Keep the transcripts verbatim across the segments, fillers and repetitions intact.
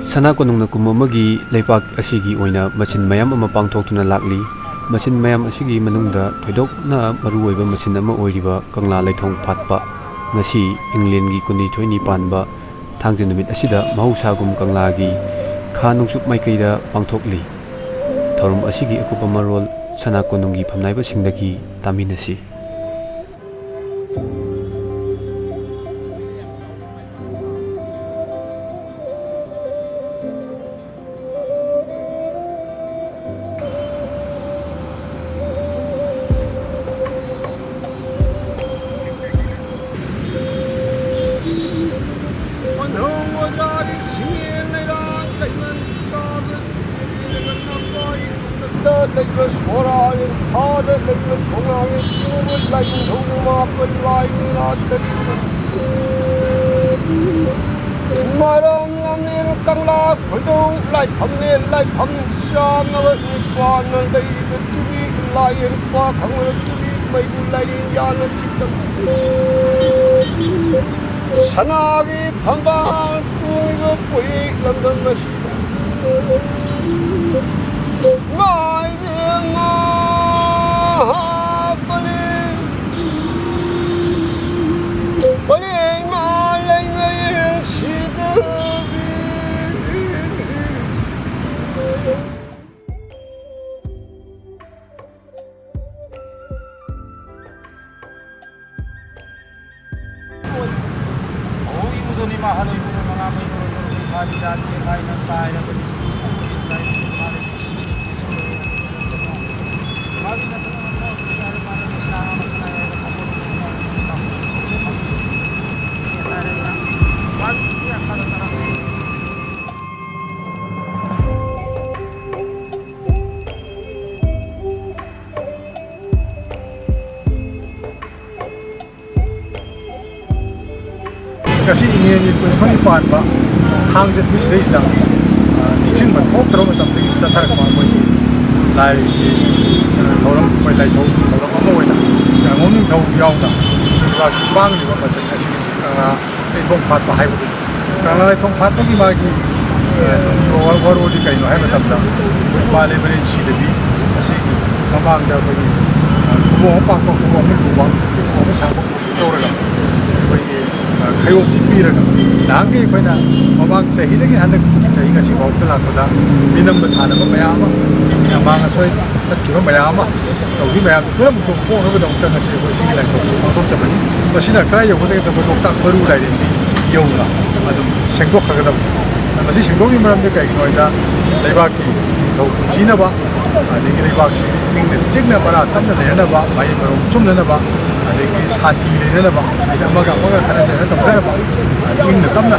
ꯁꯅꯥ ꯀꯣꯅꯨꯡꯅ ꯀꯨꯝ ꯑꯃꯒꯤ ꯂꯩꯄꯥꯛ ꯑꯁꯤꯒꯤ ꯑꯣꯏꯅ ꯃꯁꯤꯟ ꯃꯌꯥꯝ ꯑꯃ ꯄꯥꯡꯊꯣꯛꯇꯨꯅ ꯂꯥꯛꯂꯤ꯫ ꯃꯁꯤꯟ ꯃꯌꯥꯝ ꯑꯁꯤꯒꯤ ꯃꯅꯨꯡꯗ ꯊꯣꯏꯗꯣꯛꯅ ꯃꯔꯨꯑꯣꯏꯕ ꯃꯁꯤꯟ ꯑꯃ ꯑꯣꯏꯔꯤꯕ ꯀꯪꯂꯥ ꯂꯩꯊꯣꯡ ꯐꯥꯠꯄ ꯉꯁꯤ ꯏꯪꯂꯦꯟꯒꯤ ꯀꯨꯟꯅꯤꯊꯣꯏꯅꯤ ꯄꯥꯟꯕ ꯊꯥꯡꯖ ꯅꯨꯃꯤꯠ ꯑꯁꯤꯗ ꯃꯍꯧꯁꯥꯒꯨꯝ ꯀꯪꯂꯥꯒꯤ ꯈꯥ ꯅꯣꯡꯆꯨꯞ ꯃꯥꯏꯀꯩꯗ ꯄꯥꯡꯊꯣꯛꯂꯤ꯫ ꯊꯧꯔꯝ ꯑꯁꯤꯒꯤ ꯑꯀꯨꯞꯄ ꯃꯔꯣꯜ ꯁꯅꯥ ꯀꯣꯅꯨꯡꯒꯤ ꯐꯝꯅꯥꯏꯕꯁꯤꯡꯗꯒꯤ ꯇꯥꯃꯤꯟꯅꯁꯤ꯫ ꯀꯣꯟꯊꯧ ꯑꯣꯖꯥꯒꯤ ꯁꯤꯃꯦꯟ ꯂꯩꯔꯥꯡ ꯀꯩꯃꯟ ꯇꯥꯕ ꯊꯤꯔꯒ ꯅꯝꯕ ꯏꯪꯗ ꯂꯩꯕ ꯁꯣꯔꯥ ꯏꯝꯐꯥꯜꯗ ꯂꯩꯕ ꯈꯣꯡꯅꯥꯡ ꯆꯤꯡꯕ ꯂꯥꯏꯅꯤꯡꯊꯧ ꯃꯥꯄꯜ ꯂꯥꯏ ꯉꯥꯛꯇꯅꯤ꯫ ꯃꯔꯝ ꯂꯝꯅꯦꯜ ꯀꯪꯂꯥ ꯈꯣꯏꯗꯧ ꯂꯥꯏꯐꯝꯅꯦ ꯂꯥꯏꯐꯝ ꯆꯥꯝꯃꯒ ꯅꯤꯄꯥꯟꯅ ꯂꯩꯔꯤꯕ ꯇꯨꯔꯤ ꯂꯥꯏꯌꯦꯡ ꯄꯥ ꯈꯪꯕꯗ ꯇꯨꯔꯤ ꯃꯩꯕꯨ ꯂꯥꯏꯔꯦꯟ ꯌꯥꯅ ꯁꯤꯇꯝ ꯁꯅꯥꯒꯤ ꯐꯝꯕꯥꯜ ꯇꯣꯡꯂꯤꯕ ꯄꯣꯏꯔꯩ ꯂꯝꯗꯝ ꯑꯁꯤꯗ ꯏꯃꯥ ꯏꯕꯦꯝꯃ ꯄꯂꯦ ꯄꯂꯦ ꯏꯃꯥ ꯂꯩꯃꯔꯦꯜ ꯁꯤꯗꯕꯤ꯫ ꯉꯁꯤ ꯏꯉꯦꯟꯒꯤ ꯀꯨꯟꯊꯣꯏꯅꯤ ꯄꯥꯟꯕ ꯊꯥꯡꯖ ꯅꯨꯃꯤꯠꯁꯤꯗꯩꯁꯤꯗ, ꯑ, ꯅꯤꯡꯁꯤꯡꯕ ꯊꯣꯛꯇ꯭ꯔꯕ ꯃꯇꯝꯗꯒꯤ ꯆꯠꯊꯔꯛꯄ ꯑꯩꯈꯣꯏꯒꯤ ꯂꯥꯏꯒꯤ, ꯑ, ꯊꯧꯔꯝ, ꯑꯩꯈꯣꯏ ꯂꯥꯏꯊꯧ ꯊꯧꯔꯝ ꯑꯃ ꯑꯣꯏꯅ ꯁꯤ ꯑꯉꯣꯝ ꯅꯤꯡꯊꯧ ꯌꯥꯎꯅ ꯂꯩꯕꯥꯛꯀꯤ ꯄꯥꯡꯂꯤꯕ ꯃꯆꯜ ꯑꯁꯤꯒꯤꯁꯤ ꯀꯪꯂꯥ ꯂꯩꯊꯣꯡ ꯐꯥꯠꯄ ꯍꯥꯏꯕꯗꯨꯅꯤ꯫ ꯀꯪꯂꯥ ꯂꯩꯊꯣꯡ ꯐꯥꯠꯄꯒꯤ ꯃꯥꯒꯤ ꯇꯨꯡꯒꯤ ꯋꯥ-, ꯋꯥꯔꯣꯜꯗꯤ ꯀꯩꯅꯣ ꯍꯥꯏꯕ ꯃꯇꯝꯗ, ꯑꯩꯈꯣꯏ ꯏꯃꯥ ꯂꯩꯃꯔꯦꯟ ꯁꯤꯗꯕꯤ ꯑꯁꯤꯒꯤ ꯃꯃꯥꯡꯗ ꯑꯩꯈꯣꯏꯒꯤ, ꯑ, ꯈꯨꯕꯣꯝ ꯑꯃ ꯄꯥꯛꯄ, ꯈꯨꯕꯣꯝ ꯑꯃ ꯂꯨꯕ, ꯈꯨꯕꯣꯝ ꯑꯃ ꯁꯥꯡꯕ ꯇꯧꯔꯒ ꯑꯩꯈꯣꯏꯒꯤ, ꯑ, ꯈꯌꯣꯞꯁꯤ ꯄꯤꯔꯒ, ꯅꯍꯥꯟꯒꯤ ꯑꯩꯈꯣꯏꯅ ꯃꯃꯥꯡ ꯆꯍꯤꯗꯒꯤ ꯍꯟꯗꯛꯀꯤ ꯆꯍꯤ ꯉꯁꯤ ꯐꯥꯎꯕꯗ ꯂꯥꯛꯄꯗ ꯃꯤꯅꯝꯕ ꯊꯥꯅꯕ ꯃꯌꯥꯝ ꯑꯃ, ꯑꯃꯥꯡ ꯑꯁꯣꯏ ꯆꯠꯈꯤꯕ ꯃꯌꯥꯝ ꯑꯃ ꯇꯧꯈꯤꯕ ꯃꯌꯥꯝꯗꯨ ꯄꯨꯝꯅꯃꯛ ꯊꯣꯛ ꯀꯣꯛꯅꯕꯒꯤꯗꯃꯛꯇ ꯉꯁꯤ ꯑꯩꯈꯣꯏ ꯁꯤꯒꯤ ꯂꯥꯏꯊꯣꯛ ꯄꯥꯡꯊꯣꯛꯆꯕꯅꯤ꯫ ꯃꯁꯤꯅ ꯀꯗꯥꯏ ꯌꯧꯒꯗꯒꯦꯗ ꯑꯩꯈꯣꯏ ꯂꯣꯛꯇꯥꯛ ꯃꯔꯨ ꯂꯥꯏꯔꯦꯝꯕꯤ ꯌꯧꯅ ꯑꯗꯨꯝ ꯁꯦꯡꯗꯣꯛꯈ꯭ꯔꯒꯗꯕꯅꯤ꯫ ꯃꯁꯤ ꯁꯦꯡꯗꯣꯛꯄꯒꯤ ꯃꯔꯝꯗꯤ ꯀꯩꯒꯤꯅꯣ ꯍꯥꯏꯗ, ꯂꯩꯕꯥꯛꯀꯤ ꯅꯤꯡꯊꯧ ꯄꯨꯟꯁꯤꯅꯕ, ꯑꯗꯒꯤ ꯂꯩꯕꯥꯛꯁꯤ ꯏꯪꯅ ꯆꯤꯛꯅ ꯃꯔꯥ ꯇꯞꯅ ꯂꯩꯅꯅꯕ, ꯃꯍꯩ ꯃꯔꯣꯡ ꯆꯨꯝꯅꯅꯕ, ꯑꯗꯒꯤ ꯁꯥꯟꯇꯤ ꯂꯩꯅꯅꯕ, ꯍꯥꯏꯗꯤ ꯑꯃꯒ ꯑꯃꯒ ꯈꯠꯅ ꯆꯩꯅ ꯇꯧꯗꯅꯕ, ꯑꯗꯒꯤ ꯏꯪꯅ ꯇꯞꯅ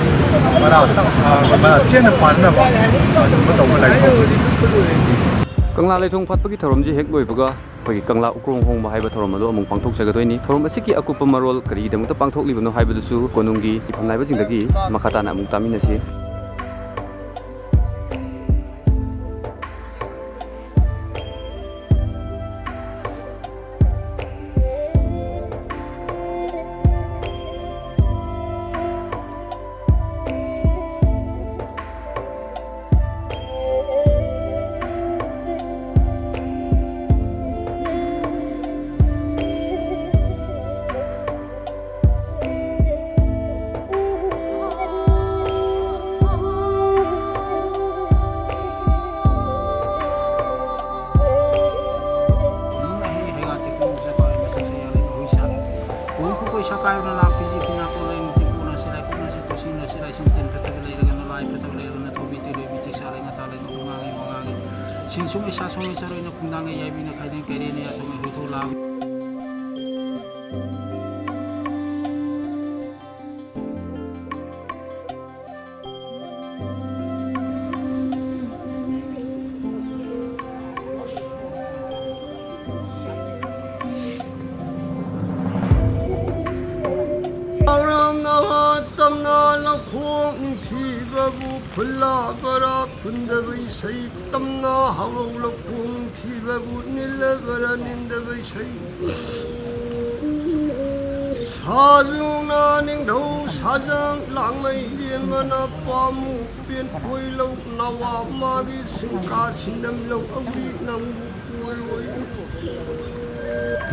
ꯃꯔꯥ ꯇꯞ-, ꯑ, ꯃꯔꯥ ꯆꯦꯠꯅ ꯄꯥꯟꯅꯅꯕ ꯑꯗꯨꯒꯨꯝꯕ ꯇꯧꯕ ꯂꯥꯏꯊꯧꯅꯤ꯫ ꯀꯪꯂꯥ ꯂꯩꯊꯣꯡ ꯐꯥꯠꯄꯒꯤ ꯊꯧꯔꯝꯁꯤ ꯍꯦꯛ ꯂꯣꯏꯕꯒ ꯑꯩꯈꯣꯏꯒꯤ ꯀꯪꯂꯥ ꯎꯀ꯭ꯔꯣꯡ ꯍꯣꯡꯕ ꯍꯥꯏꯕ ꯊꯧꯔꯝ ꯑꯗꯨ ꯑꯃꯨꯛ ꯄꯥꯡꯊꯣꯛꯆꯒꯗꯣꯏꯅꯤ꯫ ꯊꯧꯔꯝ ꯑꯁꯤꯒꯤ ꯑꯀꯨꯞꯄ ꯃꯔꯣꯜ ꯀꯔꯤꯒꯤꯗꯃꯛꯇ ꯄꯥꯡꯊꯣꯛꯂꯤꯕꯅꯣ ꯍꯥꯏꯕꯗꯨꯁꯨ ꯀꯣꯅꯨꯡꯒꯤ ꯏꯐꯝ ꯅꯥꯏꯕꯁꯤꯡꯗꯒꯤ ꯃꯈꯥ ꯇꯥꯅ ꯑꯃꯨꯛ ꯇꯥꯃꯤꯟꯅꯁꯤ꯫ ꯁꯤꯟ ꯁꯨꯡ ꯏꯁꯥ ꯁꯣꯡ ꯏꯆꯥꯔꯣꯏꯅ ꯈꯨꯡꯒꯥꯡꯒꯤ ꯋꯥꯉꯥꯡꯒꯤ ꯁꯤꯟ ꯁꯨꯡ ꯏꯁꯥ ꯁꯣꯡ ꯏꯆꯥꯔꯣꯏꯅ ꯍꯨꯏꯊꯧ ꯂꯥꯛ꯫ ꯇꯝꯅ ꯂꯧꯈꯣꯡ ꯅꯤꯡꯊꯤꯕꯕꯨ ꯐꯨꯜꯂꯕꯔꯥ ꯐꯨꯟꯗꯕ ꯏꯁꯩ ꯇꯝꯅ ꯍꯧꯔꯧ ꯂꯧꯈꯣꯡ ꯅꯤꯡꯊꯤꯕꯕꯨ ꯅꯤꯜꯂꯕꯔꯥ ꯅꯤꯟꯗꯕ ꯏꯁꯩ꯫ ꯁꯥꯖꯨꯅ ꯅꯤꯡꯊꯧ ꯁꯥꯖꯥꯡ ꯂꯥꯡꯃꯩ ꯌꯦꯟꯕꯅ ꯄꯥꯝꯃꯨ ꯄꯦꯟ ꯈꯣꯏꯂꯧ ꯅꯋꯥ ꯃꯥꯒꯤ ꯁꯤꯡꯀꯥ ꯁꯤꯟꯅꯝꯂꯧ ꯑꯧꯔꯤ ꯅꯪꯕꯨ ꯀꯣꯏꯔꯣꯏ꯫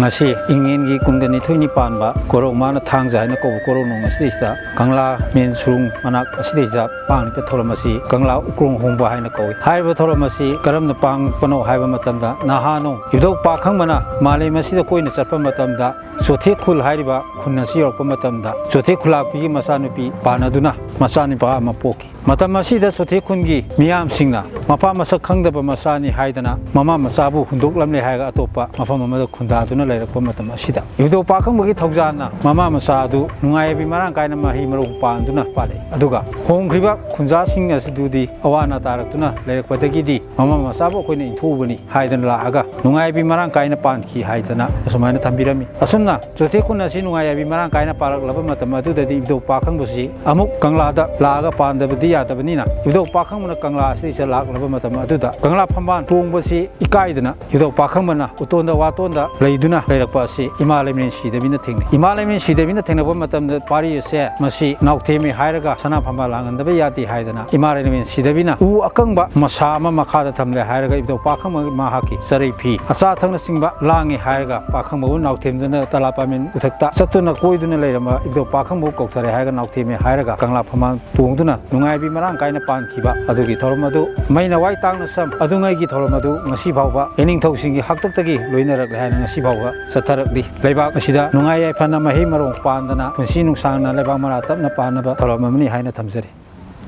ꯉꯁꯤ ꯏꯪꯉꯦꯟꯒꯤ ꯀꯨꯟꯒ ꯅꯤꯊꯣꯏꯅꯤ ꯄꯥꯟꯕ ꯀꯣꯔꯧ ꯃꯥꯅ ꯊꯥꯡꯖ ꯍꯥꯏꯅ ꯀꯧꯕ ꯀꯣꯔꯧꯅꯨꯡ ꯑꯁꯤꯗꯩꯁꯤꯗ ꯀꯪꯂꯥ ꯃꯦꯟ ꯁꯨꯔꯨꯡ ꯃꯅꯥꯛ ꯑꯁꯤꯗꯩꯁꯤꯗ ꯄꯥꯡꯂꯤꯕ ꯊꯧꯔꯝ ꯑꯁꯤ ꯀꯪꯂꯥ ꯎꯀ꯭ꯔꯣꯡ ꯍꯣꯡꯕ ꯍꯥꯏꯅ ꯀꯧꯏ꯫ ꯍꯥꯏꯔꯤꯕ ꯊꯧꯔꯝ ꯑꯁꯤ ꯀꯔꯝꯅ ꯄꯥꯡꯂꯛꯄꯅꯣ ꯍꯥꯏꯕ ꯃꯇꯝꯗ, ꯅꯍꯥꯅꯣꯡ ꯏꯕꯨꯙꯧ ꯄꯥꯈꯪꯕꯅ ꯃꯥꯂꯦꯝ ꯑꯁꯤꯗ ꯀꯣꯏꯅ ꯆꯠꯄ ꯃꯇꯝꯗ ꯆꯣꯊꯦ ꯈꯨꯜ ꯍꯥꯏꯔꯤꯕ ꯈꯨꯟ ꯑꯁꯤ ꯌꯧꯔꯛꯄ ꯃꯇꯝꯗ ꯆꯣꯊꯦ ꯈꯨꯜꯂꯥꯛꯄꯤꯒꯤ ꯃꯆꯥꯅꯨꯄꯤ ꯄꯥꯟꯅꯗꯨꯅ ꯃꯆꯥꯅꯨꯄꯥ ꯑꯃ ꯄꯣꯛꯈꯤ꯫ ꯃꯇꯝ ꯑꯁꯤꯗ ꯆꯣꯊꯦ ꯈꯨꯟꯒꯤ ꯃꯤꯌꯥꯝꯁꯤꯡꯅ ꯃꯄꯥ ꯃꯁꯛ ꯈꯪꯗꯕ ꯃꯆꯥꯅꯤ ꯍꯥꯏꯗꯅ ꯃꯃꯥ ꯃꯆꯥꯕꯨ ꯍꯨꯟꯗꯣꯛꯂꯝꯂꯦ ꯍꯥꯏꯔꯒ ꯑꯇꯣꯞꯄ ꯃꯐꯝ ꯑꯃꯗ ꯈꯨꯟꯗꯥꯗꯨꯅ ꯂꯩꯔꯛꯄ ꯃꯇꯝ ꯑꯁꯤꯗ ꯏꯕꯨꯙꯧ ꯄꯥꯈꯪꯕꯒꯤ ꯊꯧꯖꯥꯜꯅ ꯃꯃꯥ ꯃꯆꯥ ꯑꯗꯨ ꯅꯨꯡꯉꯥꯏ ꯌꯥꯏꯕꯤ ꯃꯔꯥꯡ ꯀꯥꯏꯅ ꯃꯍꯩ ꯃꯔꯣꯡ ꯄꯥꯟꯗꯨꯅ ꯄꯥꯜꯂꯛꯏ꯫ ꯑꯗꯨꯒ ꯍꯣꯡꯈ꯭ꯔꯤꯕ ꯈꯨꯟꯖꯥꯁꯤꯡ ꯑꯁꯤꯗꯨꯗꯤ ꯑꯋꯥ ꯑꯅꯥ ꯇꯥꯔꯛꯇꯨꯅ ꯂꯩꯔꯛꯄꯗꯒꯤꯗꯤ ꯃꯃꯥ ꯃꯆꯥꯕꯨ ꯑꯩꯈꯣꯏꯅ ꯏꯟꯊꯣꯛꯎꯕꯅꯤ ꯍꯥꯏꯗꯅ ꯂꯥꯛꯑꯒ ꯅꯨꯡꯉꯥꯏ ꯌꯥꯏꯕꯤ ꯃꯔꯥꯡ ꯀꯥꯏꯅ ꯄꯥꯟꯈꯤ ꯍꯥꯏꯗꯅ ꯑꯁꯨꯃꯥꯏꯅ ꯊꯝꯕꯤꯔꯝꯃꯤ꯫ ꯑꯁꯨꯝꯅ ꯆꯣꯊꯦ ꯈꯨꯟ ꯑꯁꯤ ꯅꯨꯡꯉꯥꯏ ꯌꯥꯏꯕꯤ ꯃꯔꯥꯡ ꯀꯥꯏꯅ ꯄꯥꯜꯂꯛꯂꯕ ꯃꯇꯝ ꯑꯗꯨꯗꯗꯤ ꯏꯕꯨꯙꯧ ꯄꯥꯈꯪꯕꯁꯤ ꯑꯃꯨꯛ ꯀꯪꯂꯥꯗ ꯂꯥꯛꯑꯒ ꯄꯥꯟꯗꯕꯗꯤ ꯌꯥꯗꯕꯅꯤꯅ ꯏꯕꯨꯙꯧ ꯄꯥꯈꯪꯕꯅ ꯀꯪꯂꯥ ꯑꯁꯤꯗ ꯂꯥꯛꯂꯕ ꯃꯇꯝ ꯑꯗꯨꯗ ꯀꯪꯂꯥ ꯐꯝꯕꯥꯜ ꯇꯣꯡꯕꯁꯤ ꯏꯀꯥꯏꯗꯅ ꯏꯕꯨꯙꯧ ꯄꯥꯈꯪꯕꯅ ꯎꯇꯣꯟꯗ ꯋꯥꯇꯣꯟꯗ ꯂꯩꯗꯨꯅ ꯂꯩꯔꯛꯄ ꯑꯁꯤ ꯏꯃꯥ ꯂꯩꯃꯔꯦꯟ ꯁꯤꯗꯕꯤꯅ ꯊꯦꯡꯅꯩ꯫ ꯏꯃꯥ ꯂꯩꯃꯔꯦꯟ ꯁꯤꯗꯕꯤꯅ ꯊꯦꯡꯅꯕ ꯃꯇꯝꯗ ꯄꯥꯔꯤ ꯑꯁꯦ ꯃꯁꯤ ꯅꯥꯎꯊꯦꯝꯃꯤ ꯍꯥꯏꯔꯒ ꯁꯅꯥ ꯐꯝꯕꯥꯜ ꯂꯥꯡꯍꯟꯗꯕ ꯌꯥꯗꯦ ꯍꯥꯏꯗꯅ ꯏꯃꯥ ꯂꯩꯃꯔꯦꯟ ꯁꯤꯗꯕꯤꯅ ꯎ ꯑꯀꯪꯕ ꯃꯁꯥ ꯑꯃ ꯃꯈꯥꯗ ꯊꯝꯂꯦ ꯍꯥꯏꯔꯒ ꯏꯕꯨꯙꯧ ꯄꯥꯈꯪꯕꯒꯤ ꯃꯍꯥꯛꯀꯤ ꯆꯔꯩ ꯐꯤ ꯑꯆꯥ ꯑꯊꯛꯅꯆꯤꯡꯕ ꯂꯥꯡꯉꯤ ꯍꯥꯏꯔꯒ ꯄꯥꯈꯪꯕꯕꯨ ꯅꯥꯎꯊꯦꯝꯗꯨꯅ ꯇꯂꯥ ꯄꯥꯃꯦꯟ ꯎꯊꯛꯇ ꯆꯠꯇꯨꯅ ꯀꯣꯏꯗꯨꯅ ꯂꯩꯔꯝꯕ ꯏꯕꯨꯙꯧ ꯄꯥꯈꯪꯕꯕꯨ ꯀꯧꯊꯔꯦ ꯍꯥꯏꯔꯒ ꯅꯥꯎꯊꯦꯝꯃꯤ ꯍꯥꯏꯔꯒ ꯀꯪꯂꯥ ꯐꯝꯕꯥꯜ ꯇꯣꯡꯗꯨꯅ ꯅꯨꯡꯉꯥꯏꯕꯤ ꯃꯔꯥꯡ ꯀꯥꯏꯅ ꯄꯥꯟꯈꯤꯕ ꯑꯗꯨꯒꯤ ꯊꯧꯔꯝ ꯑꯗꯨ ꯃꯩꯅ ꯋꯥꯏ ꯇꯥꯡꯅ ꯁꯝ ꯑꯗꯨꯉꯩꯒꯤ ꯊꯧꯔꯝ ꯑꯗꯨ ꯉꯁꯤ ꯐꯥꯎꯕ ꯌꯦꯅꯤꯡꯊꯧꯁꯤꯡꯒꯤ ꯍꯥꯛꯇꯛꯇꯒꯤ ꯂꯣꯏꯅꯔꯛꯂꯦ ꯍꯥꯏꯅ ꯉꯁꯤ ꯐꯥꯎꯕ ꯆꯠꯊꯔꯛꯂꯤ꯫ ꯂꯩꯕꯥꯛ ꯑꯁꯤꯗ ꯅꯨꯡꯉꯥꯏ ꯌꯥꯏꯐꯅ ꯃꯍꯩ ꯃꯔꯣꯡ ꯄꯥꯟꯗꯅ ꯄꯨꯟꯁꯤ ꯅꯨꯡꯁꯥꯡꯅ ꯂꯩꯕꯥꯛ ꯃꯔꯥ ꯇꯞꯅ ꯄꯥꯟꯅꯕ ꯊꯧꯔꯝ ꯑꯃꯅꯤ ꯍꯥꯏꯅ ꯊꯝꯖꯔꯤ꯫